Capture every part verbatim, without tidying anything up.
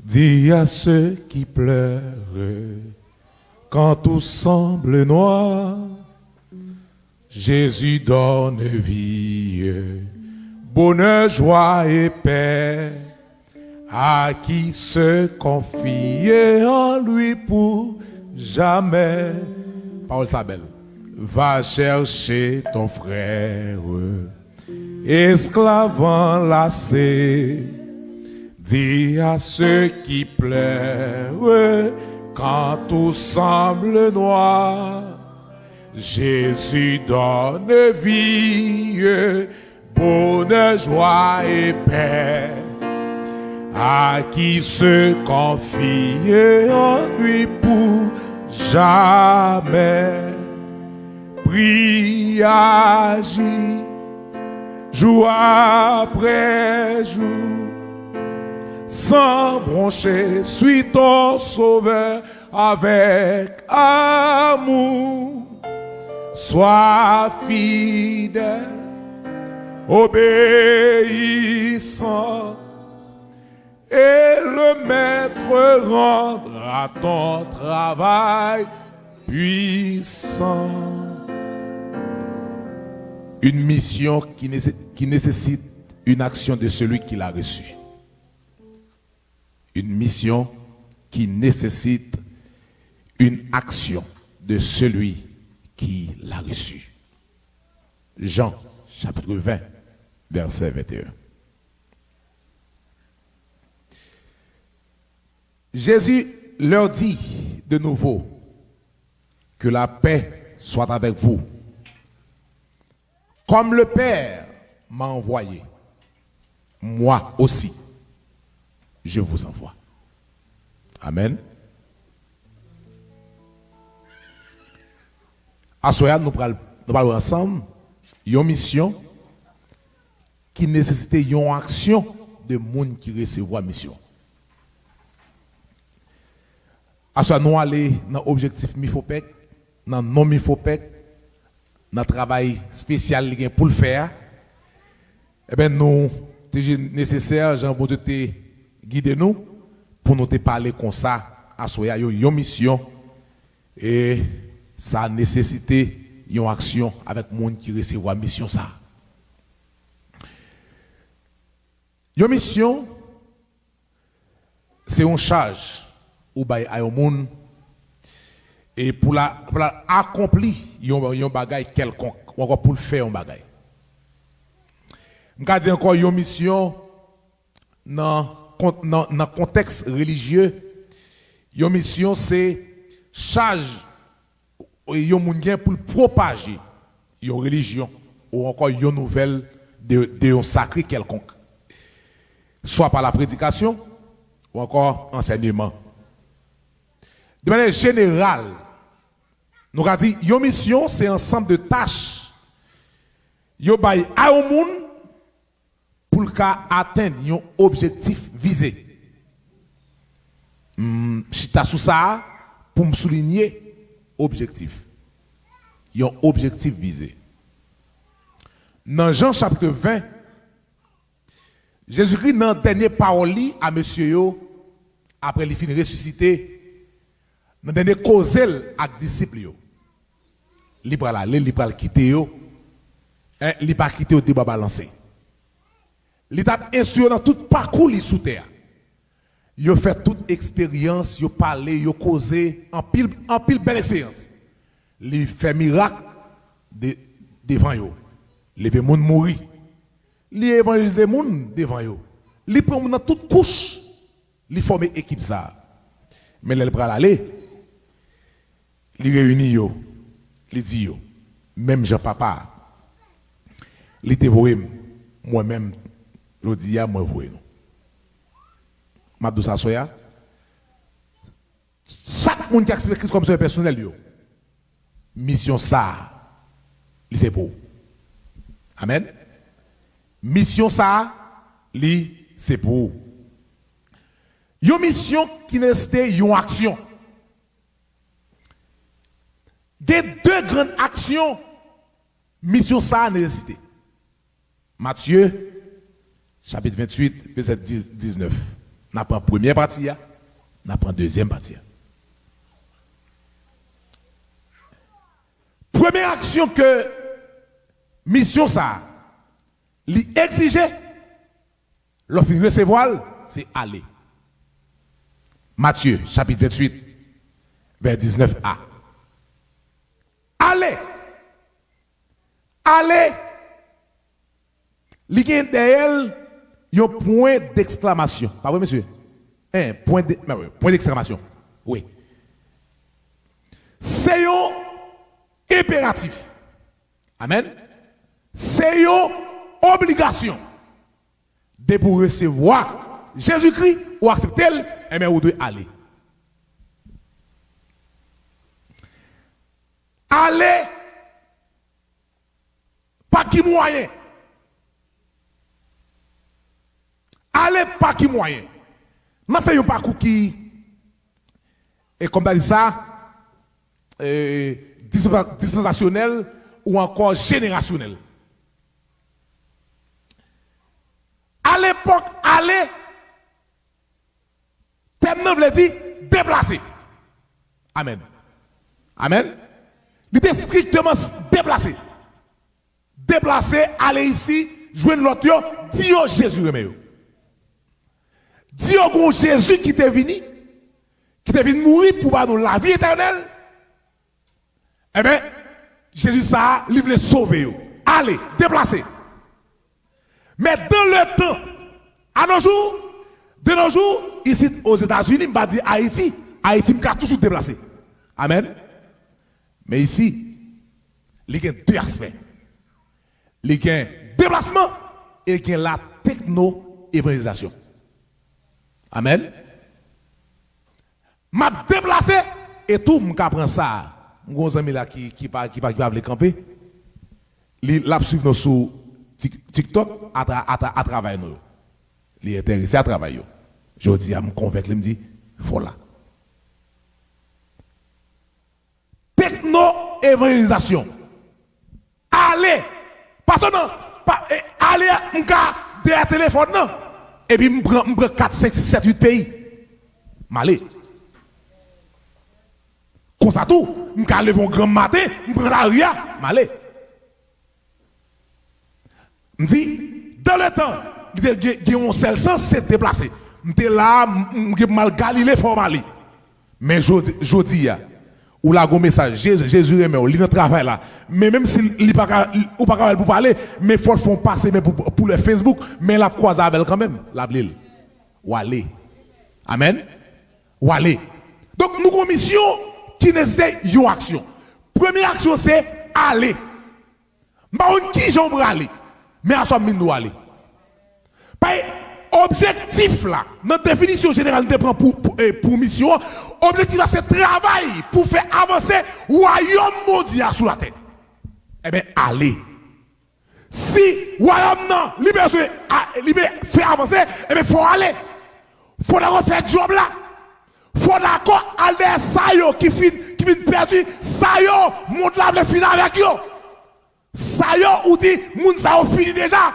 Dis à ceux qui pleurent quand tout semble noir, Jésus donne vie, bonheur, joie et paix à qui se confie en lui pour jamais. Pawòl sa bèl. Va chercher ton frère, esclave enlacé. Dis à ceux qui pleurent quand tout semble noir, Jésus donne vie, bonheur, joie et paix à qui se confie en lui pour jamais. Prie, agis, jour après jour, sans broncher, suis ton Sauveur avec amour. Sois fidèle, obéissant, et le Maître rendra ton travail puissant. Une mission qui nécessite une action de celui qui l'a reçue. Une mission qui nécessite une action de celui qui l'a reçue. Jean, chapitre vingt, verset vingt et un. Jésus leur dit de nouveau, que la paix soit avec vous. Comme le Père m'a envoyé, moi aussi, je vous envoie. Amen. Aswè a, nou pral, nou pral wè ansanm yon misyon ki nesesite yon aksyon de moun ki resevwa misyon. Aswè a, nou ale nan objektif MIFOPEC, nan non MIFOPEC, nan travay espesyal li gen pou l fè a. Ebyen, nou te jwenn nesesè, jan Bondye te gide nou, pou nou te pale konsa aswè a, yon, yon misyon, e sa nesesite yon aksyon avèk moun ki resevwa misyon sa a. Yon misyon, se yon chaj ou bay a yon moun, e pou la, pou la akonpli yon, yon bagay kèlkonk, ou ankò pou l fè yon bagay. M ka di ankò, yon misyon nan, kon-, nan, nan kontèks relijye, yon misyon se chaj yon moun gen pou l pwopaje yon relijyon ou ankò yon nouvèl de, de yon sakre kèlkonk, swa pa la predikasyon ou ankò ansèyman. De manyè jeneral, nou ka di yon misyon se ansanm de tach yo bay a yon moun pou l ka atenn yon objektif vize. M chita sou sa a pou m soulinye objektif. Yon objektif vize. Nan Jan chapit ven, Jezikri nan dènye pawòl li a mesye yo, apre li fin resisite, nan dènye koze l ak disip li yo, li pral ale, li pral kite yo, en, li pa kite yo de bwa balanse. Li t ap enstwi yo nan tout pakou li sou tè a. Yo fè tout eksperyans, yo pale, yo koze, anpil, anpil bèl eksperyans. Li fè mirak de-, devan yo. Leve moun mouri. Li evanjelize moun devan yo. Li pran moun nan tout kouch. Li fòme ekip sa a. Men lè l pral ale, li reyini yo, li di yo, menm jan Papa a, li te voye m, mwen menm, jodi a, mwen voye nou. M ap di w sa aswè a, chak moun ki aksepte Kris kòm sovè pèsonèl yo, misyon sa a, li se pou ou. Amèn. Misyon sa a, li se pou ou. Yon misyon ki nesesite yon aksyon. Gen de grann aksyon misyon sa a nesesite. Matye, chapit venntuit, vèsè diznèf. N a pran premyè pati a, n a pran dezyèm pati a. Premye aksyon ke misyon sa a, li egzije, lè w fin resevwa l, se ale. Matye, chapit venntuit, vè diznèf a. Ale! Ale! Li gen dèyè l yon pwen deksklamasyon. Pa vre, mesye? Hein, pwen de, pa vre, pwen deksklamasyon. Wi. Se yon enperatif. Amèn. Se yon obligasyon. Depi w resevwa Jezikri, ou aksepte l, enben, ou dwe ale. Ale pa ki mwayen. Ale pa ki mwayen. N ap fè yon pakou ki, e kòm ta di sa, e, dispansa-, dispansasyonèl ou ankò jenerasyonèl. Alepòk, ale, tèm nan vle di deplase. Amèn. Amèn. Li te estrikteman deplase. Deplase, ale isi, jwenn lòt yo, di yo Jezi renmen yo. Di yo gon Jezi ki te vini, ki te vin mouri pou ba nou lavi etènèl. Enben, Jezi sa a, li vle sove yo. Ale, deplase. Men dans le temps, à nos jours, de nos jours, isit Ozetazini, m pa di Ayiti, Ayiti, m ka toujou deplase. Amèn. Men isi, li gen de aspè. Li gen deplasman e li gen la tekno evanjelizasyon. Amèn. M ap deplase e tou m ka pran sa. M gen yon zanmi la ki, ki pa, ki pa, ki pa vle kanpe. Li, l ap swiv nou sou Tik-, TikTok atra-, atra-, atravè nou yo. Li enterese a travay yo. Jodi a, m konvenk li, m di, fò la. Tekno evanjelizasyon. Ale! Pastè nan, pa, e, ale, m ka dèyè telefòn nan. Epi m pran, m pran kat, senk, sis, sèt, uit peyi. M ale. Konsa tou, m ka leve yon granm maten, m pran lari a, m ale. M di, dans le temps, li te gen, gen yon sèl sans, se deplase. M te la, m, m gen pou m al Galile, fò m ale. Men jodi, jodi a, ou lage yon mesaj, Jezi, Jezi renmen w, li nan travay la. Men menm si li pa ka, ou pa ka wè l pou pale, men fò l fè yon pase men pou, pou lè Facebook, men l ap kwaze avè l kanmenm, l ap li l. W ale. Amèn. W ale. Donk, nou gen yon misyon ki nesesite yon aksyon. Premye aksyon se ale. M pa konn kijan w prale, men aswè m vin di w ale. Paske objektif la, nan definisyon jeneral nou te pran pou, pou, eh, pou misyon an, objektif la se travay pou fè avanse wayòm Bondye a sou latè. Ebyen, ale. Si wayòm nan, li bezwen, a, li be-, fè avanse, ebyen, fò w ale. Fò w dakò fè djòb la. Fò w dakò al dèyè sa yo ki fin, ki vin pèdi, sa yo, mond la vle fin avèk yo. Sa yo, ou di, moun sa yo fini deja.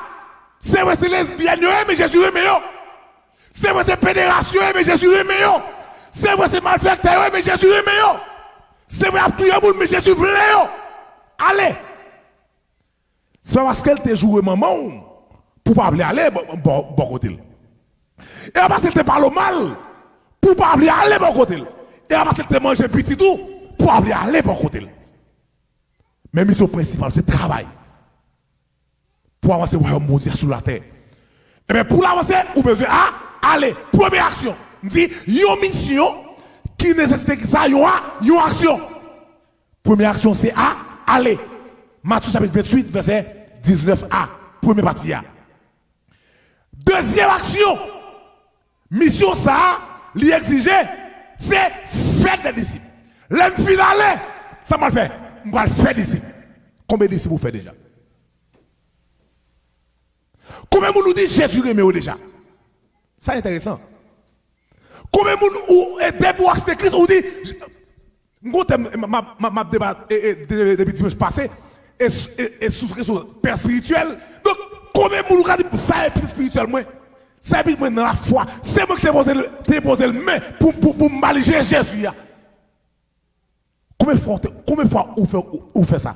Se vre se lesbyèn yo ye, men Jezi renmen yo. Se vre se pederas yo ye, men Jezi renmen yo. Se vre se malfektè yo ye, men Jezi renmen yo. Se vre y ap touye moun, men Jezi vle yo. Ale. Se pa paske l te joure manman w pou w pa vle ale bò, bò, bò kote l. E pa paske l te pale w mal pou w pa vle ale bò kote l. E pa paske l te manje pitit ou pou w pa vle ale bò kote l. Men misyon prensipal se travay pou avanse wayòm Bondye a sou latè. Ebyen, pou l avanse, ou bezwen a, ale. Premye aksyon. M di, yon misyon ki nesesite ki sa, yon a, yon aksyon. Premye aksyon se a, ale. Matye chapit venntuit, vèsè diznèf a. Premye pati a. Dezyèm aksyon, misyon sa a, li egzije, se fè de disip. Lè m fin ale, sa m pral fè? M pral fè disip. Konbyen disip ou fè deja? Konbyen moun ou di Jezi renmen yo deja? Sa enteresan. Konbyen moun ou, e depi ou aksepte Kris, ou di, m gon tèm, m, m, m, m ap deba, e, e, de, depi dimanch pase, e, s-, e, e sou kesyon pè espirityèl. Donk, konbyen moun ou ka di, sa e pè espirityèl mwen? Sèvi mwen nan lafwa. Se mwen ki te poze, te poze l men pou, pou, pou m ba li Je- Jezi a. Konbyen fwa, w te- konbyen fwa ou fè, ou, ou fè sa?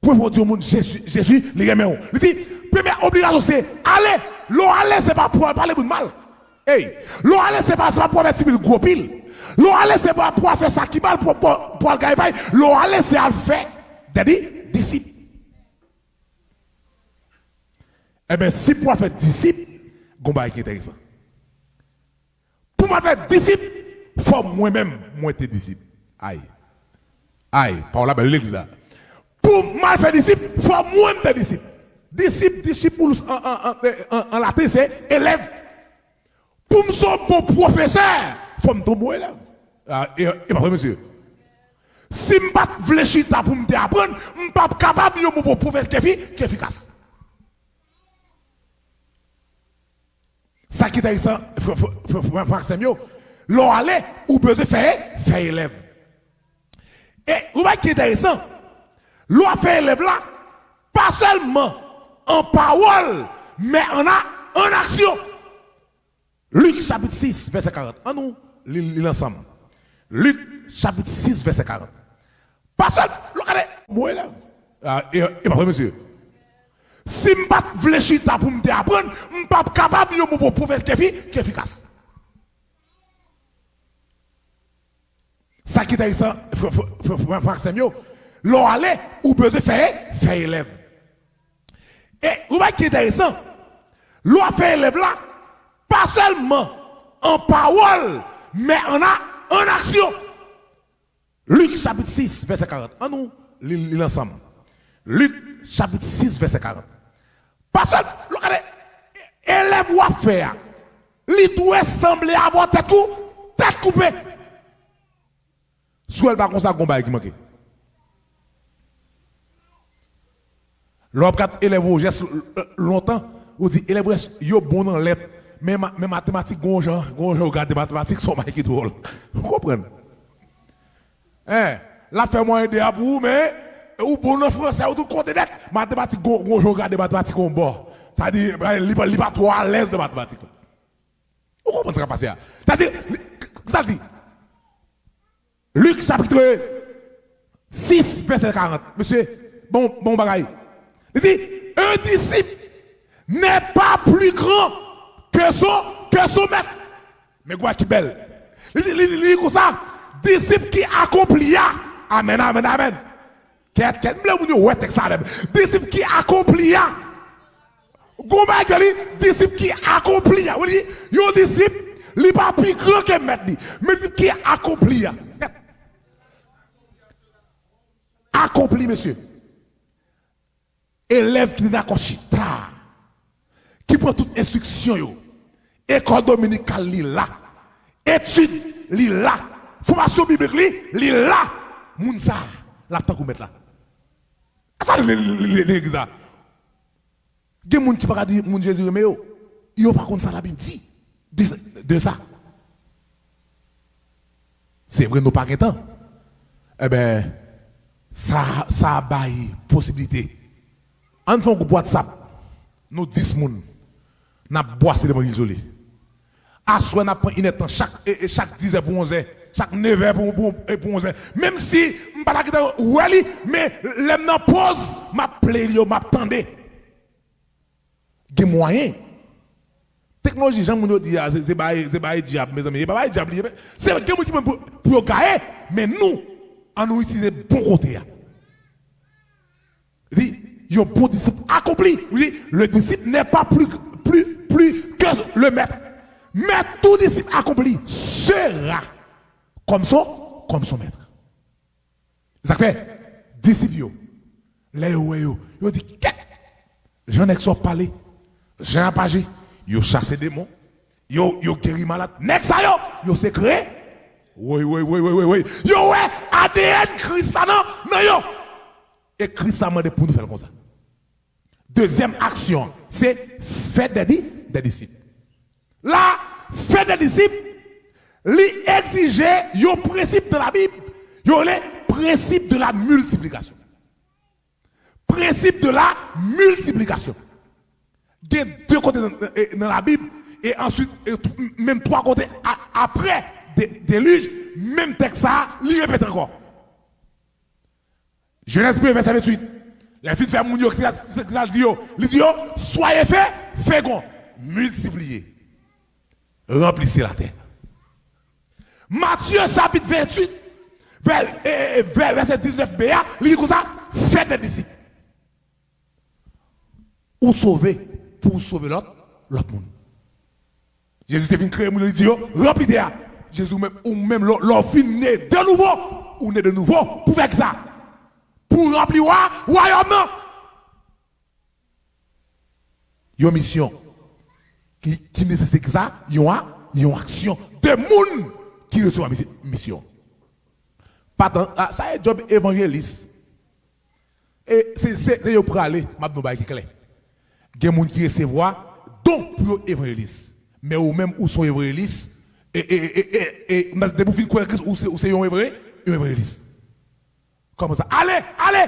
Premye fwa w di yon moun Jezi, Jezi, li renmen w. Li di, premye obligasyon se ale. Lè w ale, se pa pou w al pale moun mal. Ey, lè w ale, se pa, se pa pou w al fè timoun gwo pil. Lè w ale, se pa pou w al fè sa ki mal, pou, pou, pou w al gaye pay. Lè w ale, se al fè dèdi disip. Ebyen, si pou w al fè disip, gon bagay ki enteresan. Pou m al fè disip, fò mwen menm, mwen te disip. Ay. Ay, pawòl la bèl legliz la. Pou m al fè disip, fò mwen m te disip. Disip, discipulus an, an, an, an, an laten, se elèv. Pou m se yon bon pwofesè, fò m te yon bon elèv. A, e, e pa vre, mesye? Si m pa t vle chita pou m te aprann, m p ap kapab yon bon pwofesè ki efi-, ki efikas. Sa ki enteresan, frè, frè, frè, frè, frè ak sè m yo, lè w ale, ou bezwen fè, fè elèv. E yon bagay ki enteresan, lè w ap fè elèv la, pa sèlman an pawòl, men an a, an aksyon. Lik chapit sis, vèsè karant. Ann nou li, li l ansanm. Lik chapit sis, vèsè karant. Pastè, lè w gade, bon elèv. A, e, e pa vre, mesye. Si m pa t vle chita pou m te aprann, m p ap kapab yon bon pwofesè ki efi-, ki efikas. Sa ki enteresan, frè, frè, frè, frè, frè ak sè m yo, lè w ale, ou bezwen fè, fè elèv. E yon bagay ki enteresan, lè w ap fè elèv la, pa sèlman an pawòl, men an a, an aksyon. Lik chapit sis, vèsè karant. Ann nou li, li l ansanm. Lik chapit sis, vèsè karant. Pastè, lè w gade, elèv w ap fè a, li dwe sanble avè w tèt kou-, tèt koupe. Si w wè l pa konsa, gon bagay ki manke. Lè w ap gad elèv O J S l-, l-, lontan, ou di elèv O J S yo bon nan lèt, men ma-, men matematik gon jan, gon jan yo gade matematik, se yon bagay ki dwòl. Ou konprann? Hein, l ap fè mwayen de a pou ou, men ou bon nan fransè, ou tout kote nèt. Matematik gon, gon jan yo gade matematik yon bò. Sa di, li pa, li pa twò alèz nan matematik. Ou konprann sa k ap pase a? Sa di, li, sa di, Lik chapit sis, vèsè karant. Mesye, bon, bon bagay. Li di, un disciple n'est pas plus grand que son, que son maître. Men gwa ki bèl. Li di, li, li, li di konsa, disip ki akonpli a. Amèn, amèn, amèn. Kèt, kèt, m vle moun yo wè tèks la avè m. Disip ki akonpli a. Gon bagay ke li, disip ki akonpli a. Ou li, yon disip, li pa pi gran ke mèt li. Men disip ki akonpli a. Akonpli, mesye. Elèv ki te dakò chita, ki pran tout enstriksyon yo. Ekòl dominikal li la. Etid li la. Fòmasyon biblik li, li la. Moun sa, l ap tankou mèt la. Sa li, li, li, li, li legliz la. Gen moun ki pa ka di moun Jezi renmen yo. Yo pa konn sa Labib di de, de sa. Se vre nou pa gen tan. Enben, sa, sa bay posiblite. Ann fè yon gwoup WhatsApp. Nou dis moun. N ap bwase levanjil sou li. Aswè n ap pran inèdtan chak, e, e chak dizè pou onzè, chak nevè pou, pou, e pou onzè. Menm si m pa ta gentan wè li, men lè m nan pòz, m ap play li yo, m ap tande. Gen mwayen. Teknoloji, jan moun yo di a, se, se bay, se bay dyab, mezanmi. E pa bay dyab li ye, men se gen moun ki menm pou, pou yo gaye, men nou, ann nou itilize bon kote a. Li di, yon bon disip akonpli. Li di, le disciple n'est pas plus, plus, plus que le maître. Mais tout disciple accompli sera comme son, comme son maître. Sa k fè, disip yo, lè yo wè yo, yo di, kèt! Jan nèg sa yo ap pale, jan y ap aji, yo chase demon, yo, yo geri malad. Nèg sa yo, yo se kre-, woy, woy, woy, woy, woy, woy. Yo wè A D N Kris la nan, nan yo. E Kris la mande pou nou fè l konsa. Dezyèm aksyon an, se fè dè di-, dè disip. La, fè dè disip, li egzije yon prensip nan Labib, yo rele prensip de la miltiplikasyon. Prensip de la miltiplikasyon. gen de kote nan, nan, nan Labib, e answit, e t-, menm twa kote a-, apre de-, delij, menm tèks sa a, li repete ankò. Jenèz premye, vèsè venntuit. Lè l fin fè moun yo, kisa, kisa l di yo? Li di yo, soyez fé-, féconds, multipliez, remplissez la terre. Matye chapit venntuit, vè-, e, e, vè-, vèsè diznèf b a, li di konsa, faites des disciples. Ou sove pou w sove lòt, lòt moun. Jezi te vin kreye moun, li di yo, ranpli tè a. Jezi, ou menm, ou menm, lè, lè w vin ne de nouvo, ou ne de nouvo. Pou fè kisa? Pou w ranpli wa-, wayòm nan. Yon misyon ki, ki nesesite kisa? Yon a-, yon aksyon de moun ki resevwa misi-, misyon. Pa tan, a, sa e djòb evanjelis. E se, se, se yo prale, m ap di w bagay ki klè. Gen moun ki resevwa don pou yo evanjelis. Men ou menm, ou se yon evanjelis. E, e, e, e, e, e, depi w fin kwè Kris, ou se, ou se yon evanje-, yon evanjelis. Kòman sa? Ale, ale!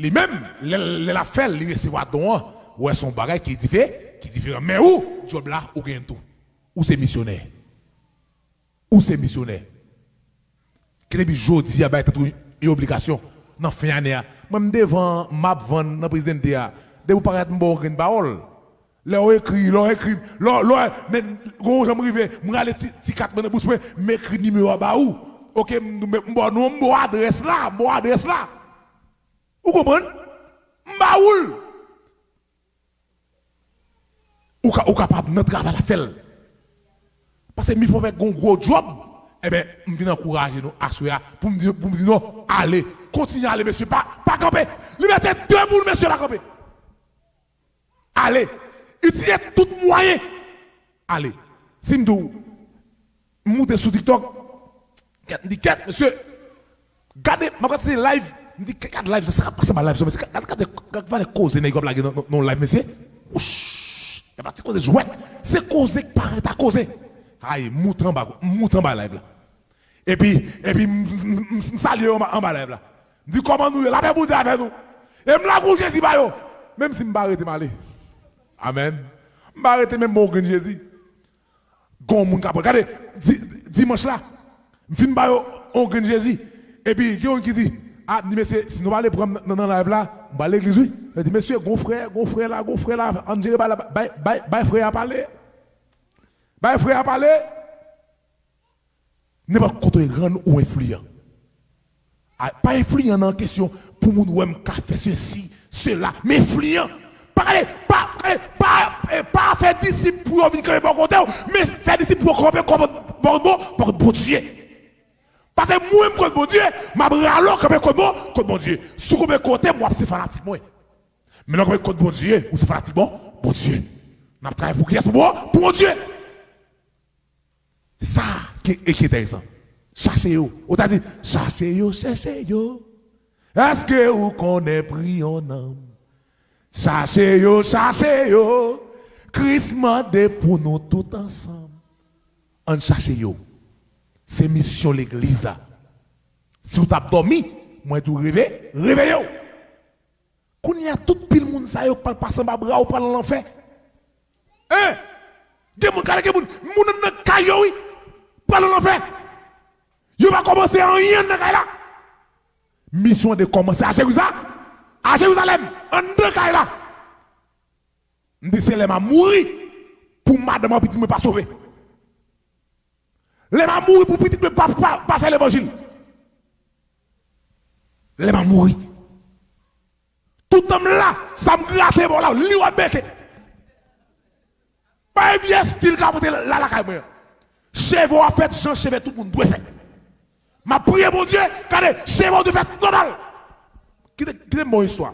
Li menm, lè, lè l ap fè l, li resevwa don an. Ou wè, se yon bagay ki dife-, ki diferan. Men ou, djòb la, ou genyen tou. Ou se misyonè. Ou se misyonè. Ki depi jodi a bay tèt ou yon obligasyon nan fen ane a. Mwen, m devan, m ap vann nan Presidente a. Depi w parèt, m ba w yon grenn pawòl. Lè w ekri, lè w ekri, lè w, lè w, men, gon jan m rive, m rale ti, ti kat mwen nan bous mwen, m ekri nimewo a ba ou. Oke, m, m, m ba w non, m ba w adrès la, m ba w adrès la. Ou konprann? M ba ou l. Ou ka, ou kapab nan travay la, fè l. Paske mi fò fè gon gwo djòb, enben, m vin ankouraje nou aswè a, pou m di, pou m di nou, ale, kontinye ale, mesye, pa, pa kanpe. Li mete de moun, mesye, pa kanpe. Ale. Itilize tout mwayen. Ale. Si m di w, m moute sou TikTok, kèt, m di, kèt, mesye, gade, m ap gade se live, m di, gade live sa, sa k ap pase anba live sa, mesye, gade, gade, gade, gade valè koze nèg yo ap lage nan, nan, nan live, mesye. Wouch! E pa ti koze jwèt, se koze k pa ret a koze. Ay, m moute anba, m moute anba live la. Epi, epi m, m, m, m salye yo anba, anba live la. M di, kòman nou ye? Lapè Bondye avè nou. E m lage yon Jezi ba yo. Menm si m pa rete, m ale. Amèn. M pa rete, menm bon grenn Jezi. Gon moun k ap gade, di, dimanch la, m fin ba yo yon grenn Jezi. Epi gen youn ki di, a, m di, mesye, si nou pa vle pran m nan, nan live la, m pral legliz, wi. Yo di, mesye, gon frè, gon frè la, gon frè la, ann jere bagay la, bay, bay, bay frè a pale. Bay frè a pale. Nenpòt kote w ye, rann ou enfliyan. A, pa enfliyan nan kesyon pou moun wè m ka fè sesi, sela, men enfliyan. Pa gade, pa, gade, pa, eh, pa fè disip pou yo vin kanpe bò kote w, men fè disip pou yo kanpe kò bò, bò, bò, bò Bondye. Paske mwen, m kot Bondye, m ap rale w kanpe kot bon, kot Bondye. Si w kanpe kote m, w ap se fanatik mwen. Men lè w kanpe kot Bondye, ou se fanatik bon, Bondye. N ap travay pou kiyès? Pou bon, pou Bondye. Se sa ki, e ki enteresan. Chache yo. Ou ta di, chache yo, chèche yo. Èske ou konnen pri yon nanm? Chache yo, chache yo. Kris mande pou nou tout ansanm. Ann chache yo. Se misyon legliz la. Si w t ap dòmi, mwen di w reve, reveye w. Kounye a, tout pil moun sa yo k pral pase anba bra w pral nan lanfè. Hein? Gen moun, gade, gen moun, moun nan kay yo, wi, pral nan lanfè. Yo pa kòmanse anyen nan kay la. Misyon an dwe kòmanse a Jeriza-, a Jerizalèm, anndan kay la. M di, se lè m a mouri pou madanm ak pitit mwen pa sove. Lè m a mouri pou pitit mwen pa, pa, pa fè levanjil. Lè m a mouri. Toutan m la, sa m grate ba w la, li w ap beke. Pa gen vye estil ka pote la lakay mwen an. Cheve w ap fèt jan cheve tout moun dwe fèt. M ap priye Bondye, gade, cheve w dwe fèt nòmal. Kite, kite m ba w yon istwa.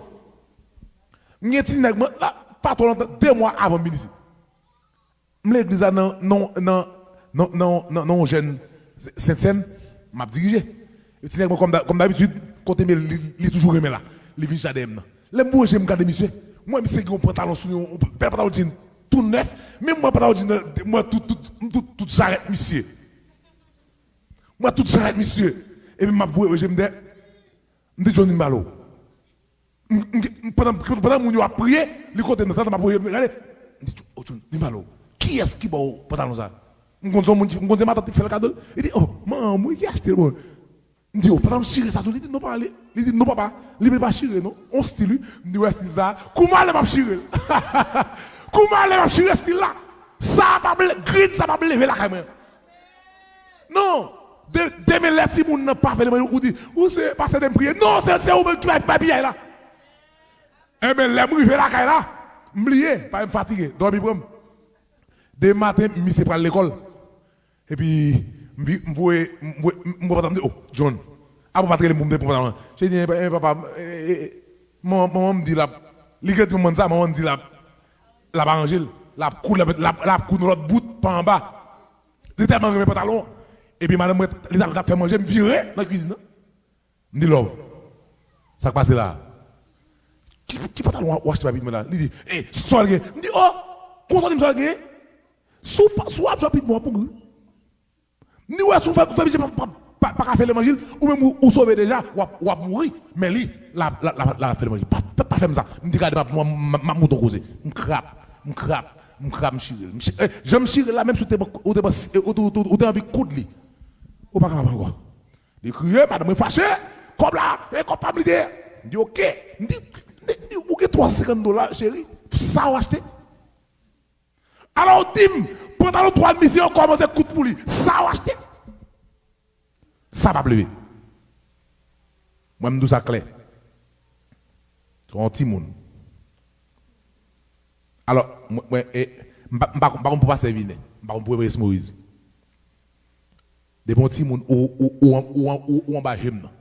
M gen ti nèg mwen, la, pa twò lontan, de mwa avan m vin isit. M legliz la nan, nan, nan, nan, nan, nan, nan yon jèn Sentsèn, m ap dirije. Epi ti nèg mwen, kòm da-, kòm dabitid, kote m ye, li, li toujou renmen la. Li vin chita dèyè m nan. Lè m bouje, m gade misye. M wè misye gen yon pantalon sou li, yon, yon bèl pantalon djin tou nèf. Men m wè pantalon djin nan, m wè tout, tout, tout, tout jarèt misye. M wè tout jarèt misye. Epi m ap bouje, bouje m dèyè. M di, Johnny, m pale w. M, m, m, pandan, pandan moun yo ap priye, li kote nan tant la, m ap voye, m gade. M di, "Oh, John, di m pale w. Kiyès ki ba w pantalon sa?" M konn se yon moun ki, m konn se matant ki fè l kado l. Li di, "Oh, manman m wi ki achte l, bon." M di, "Oh, pantalon chire sa tou?" Li di, "Non, papa, li, li di, non, papa, li pa chire, non. On stil, wi." M di, "Wè stil sa, kouman lè m ap chire l?" Kouman lè m ap chire stil la? Sa pa ble, grid sa pa leve lakay mwen. Non. De, demen lè timoun nan pa fè levanjil, ou di, "Ou se pastè de m priye." Non, se, se ou menm ki bay, bay piyay la. Enben, lè m rive lakay la, m bliye, pa m fatige, dòmi pran m. Demen maten, misye pral lekòl. Epi, m vi-, m voye, m voye, m voye pantalon, m di, "Oh, John." Apre, pa t rele m pou m te pran pantalon. Cheri di, "Eh, eh, papa, eh, eh, eh, manman, manman m di l ap, li gen ti manman sa, manman m di l ap, l ap aranje l. L ap koud, l ap, l ap, l ap koud yon lòt bout pa anba." Li tèlman renmen pantalon. Epi madanm mwen, li t ap, t ap fè manje, m vire nan kwizin nan. M di, "Love, sa k pase la a?" "Ki, ki pantalon w achte pa pitit mwen la?" Li di, "Eh, sa w gen?" M di, "Oh, konsa w di m sa w gen? Si w pa, si w ap jwe ak pitit mwen, w ap mouri." M di, "Wè, si w fè, fè misye pa, pa, pa, pa ka fè levanjil, ou menm ou, ou sove deja, w ap, w ap mouri." Men li, l ap, l ap, l ap, l ap fè levanjil. "Pa, pa, pa fè m sa." M di, "Gade, m ap, m, m, m ap monte w koze." M krap, m krap, m krap, m chire l. M chi-, eh, jan m chire l la, menm si w te, ou te, ou te, ou te, ou te anvi koud li. Ou pa kapab ankò. Li kriye, madanm mwen fache, "Kòb la, e kòb pa m li te ye." M di, "Oke." M di, m di, "Ou gen twa san senkant dola, cheri, sa w achte?" Alò, ou di m, pantalon twal misye yo kòmanse kout pou li, sa w achte? Sa p ap leve. Mwen, m di w sa klè. Se yon timoun. Alò, mwen, mwen, e, m pa, m pa, m pa konn pou pastè Vinen, m pa konn pou Evariste Moïse. Depi yon timoun ou, ou, ou, ou, ou, ou anba je m nan.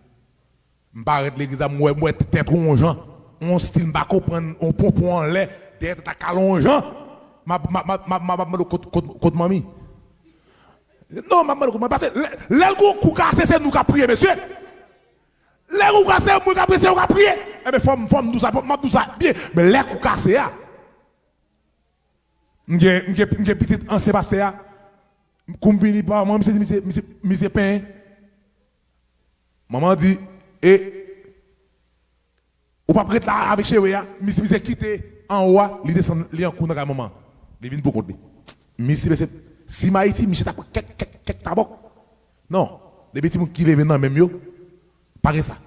M parèt legliz la, m wè, m wè tèt ou yon jan. Yon stil m pa konprann, yon ponpon anlè, dèyè tèt la kale yon jan. M ap, m ap, m ap, m ap, m ap mande w kot, kot, kot manmi. Non, m ap mande w kot manmi. Paske lè, lè l gon kou kase, se nou k ap priye, mesye. Lè gon kou kase, mwen k ap priye, se yo k ap priye. Enben, fò m, fò m di w sa, fò m ap di w sa byen. Men lè kou kase a, M gen, m gen, m gen pitit ansyen pastè a. Kou m vini pa manman, misye di, misye, misye, misye penyen. Manman di, e, ou p ap ret la avèk cheve a. Misye, misye kite anwo a, li desann, li an kou nan kay manman. Li vin pou kont li. Misye, mesye, si m Ayiti, misye ta pran kèk, kèk, kèk tabòk. Non, depi timoun ki leve nan men m yo, pa gen sa.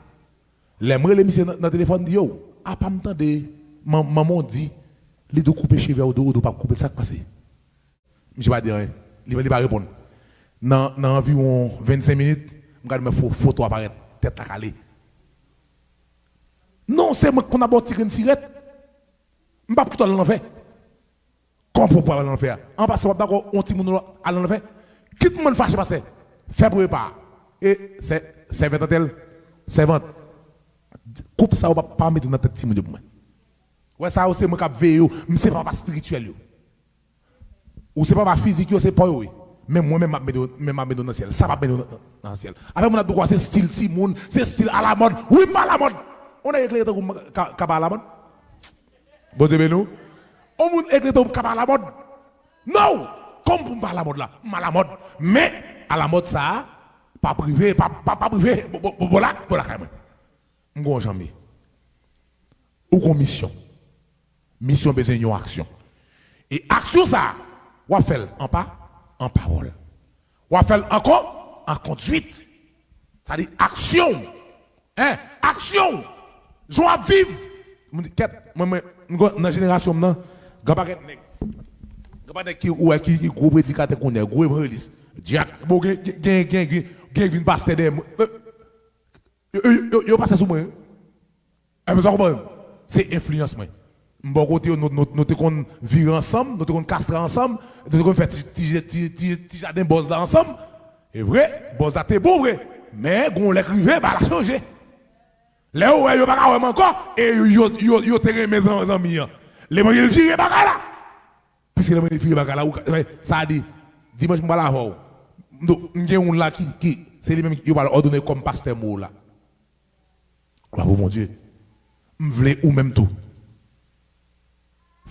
Lè m rele misye nan, nan telefòn, m di, yo, apa m tande man-, manman w di, li di w koupe cheve a, ou di, ou di w p ap koupe l, sa k pase? Misye pa di anyen. Li, li pa reponn. Nan, nan anviwon vennsenk minit, m gade m wè fo-, foto a parèt, tèt la kale. Non, se mwen k konn ap ba w ti grenn sirèt. M p ap kite w al nan lanfè. Kòman pou w al nan lanfè a? An pasan, w ap dakò yon timoun al nan lanfè? Kit moun fache, pastè. Fè pou repa a. E sè-, sèvant antèl, sèvant. Koup sa yo pa, pa mete nan tèt timoun yo pou mwen. Wè sa yo, se mwen k ap veye yo. M se papa espirityèl yo. Ou se papa fizik yo, se pa yo wi. Men mwen menm m ap mete yo, men m ap mete yo nan syèl. Sa p ap mete yo nan, nan syèl. Afè moun ap di w kwa se stil timoun, se stil alamòd. Wi, m pa alamòd. On nèg eklere tankou m ka, ka pa alamòd? Bondye beni w. On moun eklere tankou m ka pa alamòd? No! Kòm pou m pa alamòd la? M alamòd. Men, alamòd sa a, pa prive, pa, pa, pa prive, bo, bo, bo, bo la, bo lakay mwen. M gon jan m ye. Ou gon misyon. Misyon bezwen yon aksyon. E aksyon sa a, w ap fè l an pa, an pawòl. W ap fè l ankò, an konduit. Sa di aksyon w. Hein? Aksyon w. Jan w ap viv. Moun di, kèt, mwen, mwen, m gon, nan jenerasyon m nan, gen pakèt nèg. Gen pakèt nèg ki, ou wè, ki, ki gwo predikatè kounye a, gwo evanjelis. Dyak, bon, gen, gen, gen, gen, gen, gen vin pastè dèyè mwen. Yo, yo, yo, yo pase sou mwen. Enben, sa w konprann? Se enfliyans mwen. M bò kote yo, nou, nou, nou te konn vire ansanm, nou te konn kastre ansanm, nou te konn fè ti, ti, ti, ti, ti jaden bòz la ansanm. E vre, bòz la te bon vre. Men, gon lè k rive, bagay la chanje. Lè yo wè yo pa ka wè m ankò, e yo, yo, yo, yo te renmen zan-, zanmi an. Levanjil vire bagay la. Piske levanjil vire bagay la, ou ka, sa di, dimanch m pral avè w. M gen youn la ki, ki, se li menm yo pral òdone kòm pastè mwen la. Glwa pou Bondye. M vle ou menm tou.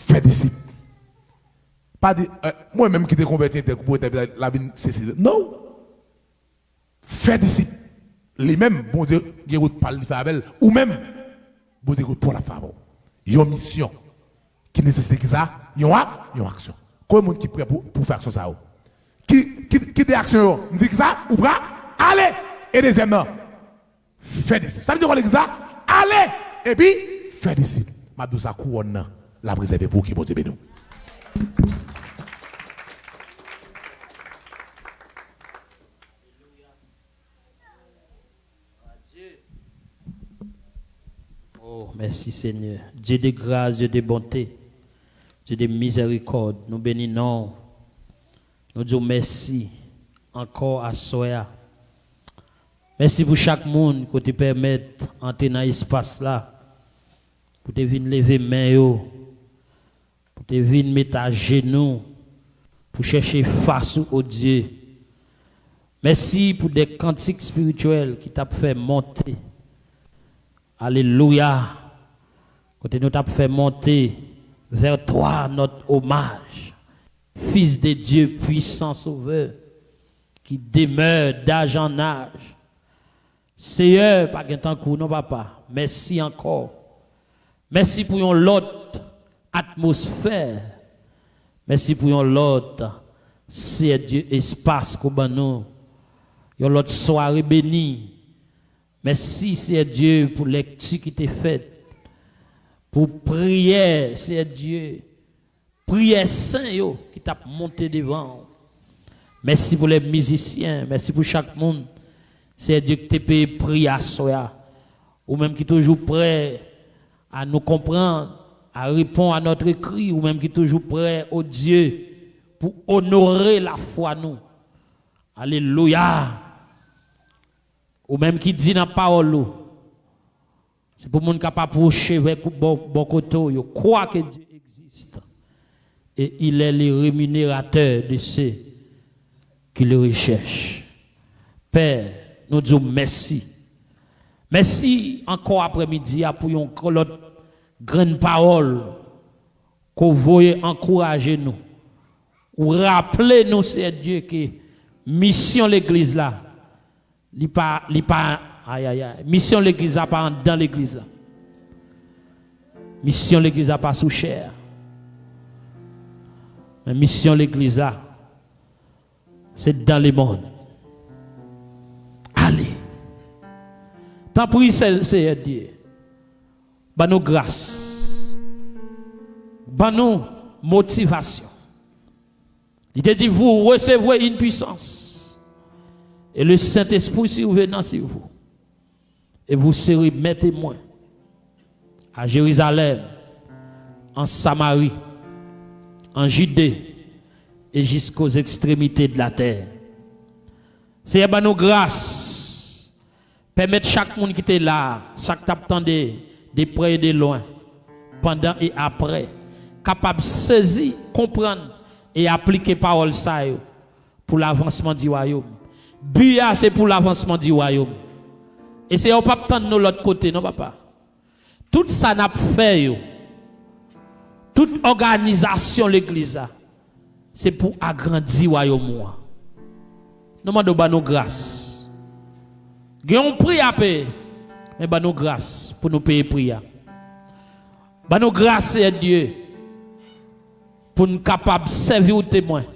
Fè disip. Pa di, eh, mwen menm ki te konvèti entèl kou pou entèl la vin sesi. Non. Fè disip. Li menm, Bondye gen wout pa l li fè avè l. Ou menm. Bondye gon pòt ap fè avè w. Yon misyon ki nesesite ki sa? Yon ak, yon aksyon. Konbyen moun ki prè pou, pou fè aksyon sa yo? Ki, ki, ki de aksyon yo? M di ki sa? Ou prè? Ale! E dezyèm nan, fè disip. Sa vle di w legliz la? Ale! Epi, fè disip. M ap di w sa, kouwòn nan, l ap rezève pou ou, ke Bondye beni w. Oh, mèsi Senyè. Dye de gras, Dye de bonte, Dye de mizèrikòd, nou beni non w. Nou di w mèsi ankò aswè a. Mèsi pou chak moun ke w te pèmèt antre nan espas la, pou te vin leve men yo, pou te vin met ajenou, pou chèche fas ou, o Dye. Mèsi pou de kantik espirityèl ki t ap fè monte. Alelouya. Kote nou t ap fè monte vers toi notre hommage, Fils de Dieu, puissant Sauveur, qui demeure d'âge en âge. Seyè, pa gen tankou w non, papa. Mèsi ankò. Mèsi pou yon lòt atmosfè. Mèsi pou yon lòt, Seyè Dye, espas ke w ban nou. Yon lòt sware beni. Mèsi, Seyè Dye, pou lèkti ki te fèt. Pou priyè, Seyè Dye, priyè sen yo ki t ap monte devan w. Mèsi pou lè mizisyen, mèsi pou chak moun, Seyè Dye, ki te peye pri aswè a. Ou menm ki toujou prè à nous comprendre, à répondre à notre cri, ou menm ki toujou prè, o Dye, pou onore lafwa nou. Alelouya! Ou menm ki di nan pawòl ou, se pou moun k ap apwoche vè bò, bò kote w yo. Crois que Dieu existe et il est le rémunérateur de ceux qui le recherchent. Pè, nou di w mèsi. Mèsi ankò aprèmidi a pou yon lòt grenn pawòl ke w voye ankouraje nou. Ou raple nou, Seyè Dye, ke misyon legliz la, li pa, li pa, ayayay, misyon legliz la pa anndan legliz la. Misyon legliz la pa sou chè a. Men misyon legliz la, se dans le monde. Ale. Tanpri, Seyè Dye, ban nou gras. Ban nou motivasyon. Li te di, vous recevrez une puissance, et le Saint-Esprit survenant sur vous, et vous serez mes témoins à Jérusalem, en Samarie, en Judée, et jusqu'aux extrémités de la terre. Seyè, ban nou gras. Pèmèt chak moun ki te la a, sa k t ap tande de prè e de lwen, pandan e aprè, kapab sezi, konprann e aplike pawòl sa yo pou lavansman di wayòm. Bi a se pou lavansman di wayòm. E Seyè, ou p ap tann nou lòt kote non, papa. Tout sa n ap fè yo, tout òganizasyon legliz la, se pou agrandi wayòm ou an. Nou mande w ban nou gras. Gen yon pri a peye, men ban nou gras pou nou peye pri a. Ban nou gras, Seyè Dye, pou n kapab sèvi w temwen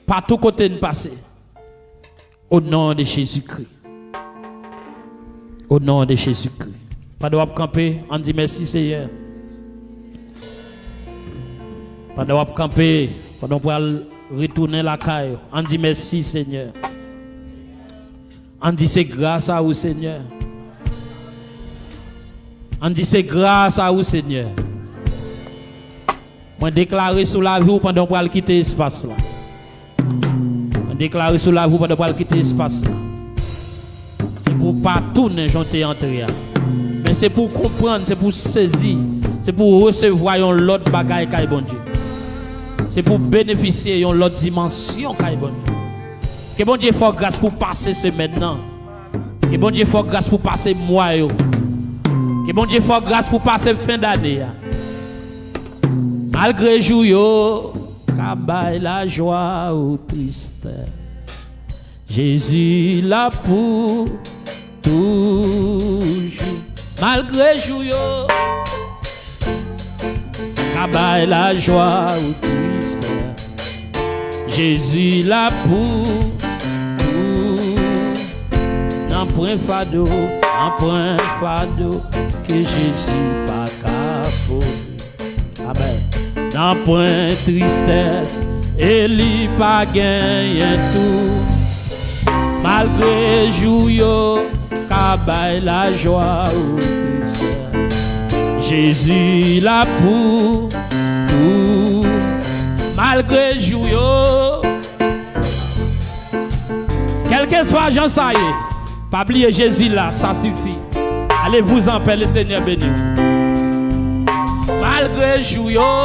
patou kote n pase. O non de Jezikri. O non de Jezikri. Pandan w ap kanpe, ann di mèsi, Seyè. Pandan w ap kanpe, pandan w pral retounen lakay ou, ann di mèsi, Senyè. Ann di se gras a ou, Senyè. Ann di se gras a ou, Senyè. Mwen deklare sou lavi w pandan w pral kite espas la. Mwen deklare sou lavi w pandan w pral kite espas la. Se pou w pa tounen jan w te antre a. Men se pou w konprann, se pou w sezi, se pou w resevwa yon lòt bagay kay Bondye. Se pou w benefisye yon lòt dimansyon kay Bondye. Ke Bondye fè w gras pou w pase semèn nan. Ke Bondye fè w gras pou w pase mwa yo. Ke Bondye fè w gras pou w pase fen dane a. Malgre jou yo ka bay lajwa ou tristès, Jezi la pou toujou. Malgre jou yo ka bay lajwa ou tristès, Jezi la pou, pou. Nanpwen fado, nanpwen fado ke Jezi pa ka pote. Amèn. Nanpwen tristès, e li pa genyen tou. Malgre jou yo ka bay lajwa ou tristès, Jezi la pou, pou. Malgre jou yo, kèlkeswa jan sa ye, pa bliye Jezi la, sa sifi. Allez-vous en paix, le Seigneur béni. Malgre jou yo.